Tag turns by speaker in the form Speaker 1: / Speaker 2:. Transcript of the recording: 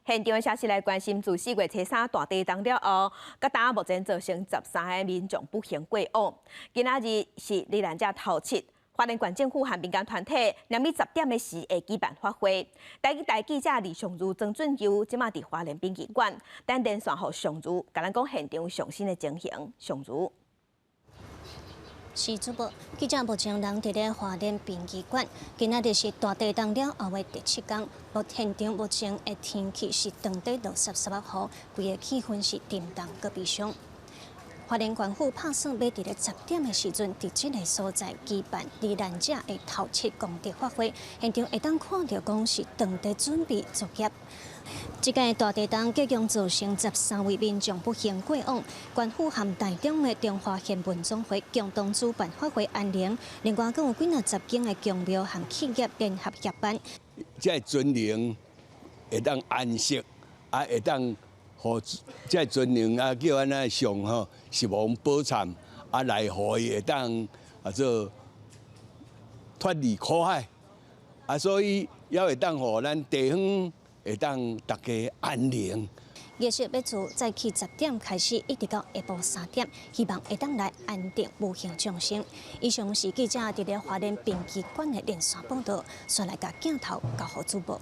Speaker 1: 現場的消息來關心，自4月初3大地動了後，到今目前造成13個民眾不幸過往。今仔日是罹難者頭七，花蓮縣政府和民間團體，連日10點的時會舉辦法會。台語台記者李尚如、曾俊佑，這馬佇花蓮殯儀館，等連線予尚如，共咱講現場上新的情形。尚如。
Speaker 2: 是主播，記者目前人佇咧花蓮殯儀館，今仔日是大地動了後的第七工，目現場目前的天氣是當地落濕濕仔雨，規個氣氛是沉重閣悲傷。花蓮縣府拍算欲佇咧十點的時陣，佇這个所在舉辦罹難者的頭七功德法會，現場會當看著講是當地準備作業。這個大地動結共造成13位民眾不幸過往，縣府和台中的中華獻文總會共同主辦法會安靈，另外閣有幾若十間的宮廟和企業聯合協辦。
Speaker 3: 這个尊靈會當安息，啊會當予這个尊靈啊叫按呢上吼十方寶懺，啊來予伊會當啊做脫離苦海，啊所以也會當予咱地方會當大家安寧。
Speaker 2: 儀式欲自早起十點開始，一直到下晡3點，希望會當來安定無形眾生。以上是記者佇咧花蓮殯儀館的連線報道，煞來共鏡頭交予主播。